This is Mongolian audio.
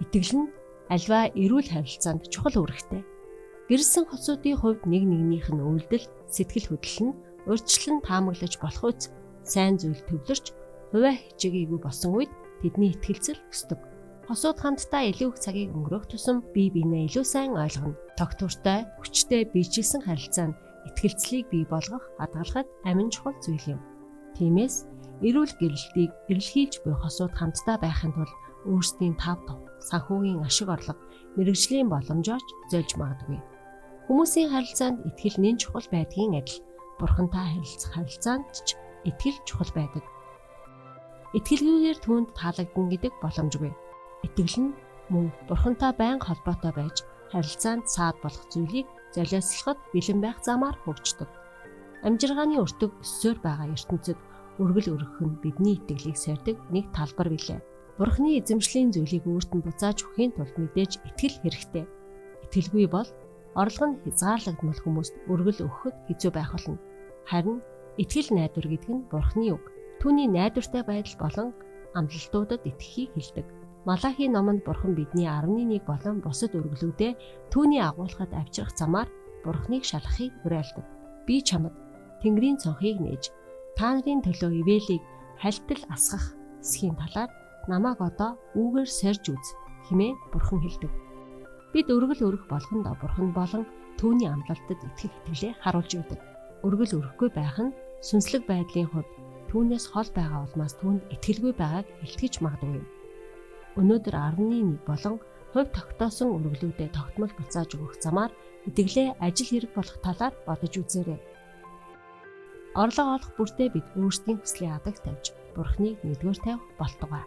Итгэл нь альва эрүүл харилцаанд чухал үүрэгтэй. Гэрэлсэн хосуудын хувьд нэг нэгнийх нь үйлдэл, сэтгэл хөдлөл нь урьдчилан таамаглаж болох үз сайн зүйл төвлөрч хувиа хичээгээгүй болсон үед тэдний итгэлцэл өсдөг. Хосууд хамтдаа илүү их цагийг өнгөрөөх тусам бие биенээ илүү сайн ойлгоно. Тогтвортой, хүчтэй биежилсэн харилцаа нь итгэлцлийг бий болгох, хадгалахад амин чухал зүйл юм. Тиймээс эрүүл гэрэлтийг эрэлхийлж буй хосууд хамтдаа байхын тулд өөрсдийн тав тух, санхүүгийн ашиг орлого, мэргэжлийн боломжоо ч зольж магадгүй. Хүмүүсийн харилцаанд итгэл нэн чухал байдгийн адил бурхантай харилцах харилцаанд ч итгэл чухал байдаг. Итгэлгүйгээр түүнд таалагдана гэдэг боломжгүй. Итгэл нь мөн бурхантай байнга холбоотой байж харилцаанд саад болох зүйлийг золиослоход бэлэн байх замаар хөгждөг. Амжиргааны өртөг өссөөр байгаа ертөнцид өргөл өргөх нь бидний итгэлийг сорьдог нэг талбар билээ. Бурхны эзэмшлийн зүйлийг өөрт нь буцааж өгөхийн тулд мэдээж итгэл хэрэгтэй. Итгэлгүй бол орлого нь хязгаарлагдмал хүмүүст өргөл өгөхөд хэцүү байх болно. Харин итгэл найдвар гэдэг нь Бурхны үг. Түүний найдвартай байдал болон амлалтуудад итгэхийг хэлдэг. Малахи номонд Бурхан бидний 10-ны 1 болон бусад өргөлүүдээ түүний агуулгад авчрах замаар Бурханыг шалгахыг уриалдаг. Би чамд Тэнгэрийн цонхыг нээж та нарын төлөө ивэлийг хальтал асгах эсхийн талаар намайг одоо үүгээр сорж үз хэмээн Бурхан хэлдэг. Бид өргөл өргөх болгонд Бурхан болон түүний амлалтад итгэх итгэлээ харуулж байдаг. Өргөл өрөхгүй байх нь сүнслэг байдлын хувьд түүнээс хол байгаа улмаас түүнд итгэлгүй байгааг илтгэж магадгүй юм. Өнөөдөр 10-ны 1 болон хувь тогтоосон өргөлүүдэд тогтмол буцааж өгөх замаар итгэлээ ажил хэрэг болох талаар бодож үзээрэй. Орлого олох бүртээ бид өөрсдийн хүслийг адаг тавьж Бурханыг нэгдүгээр тавих болтугай.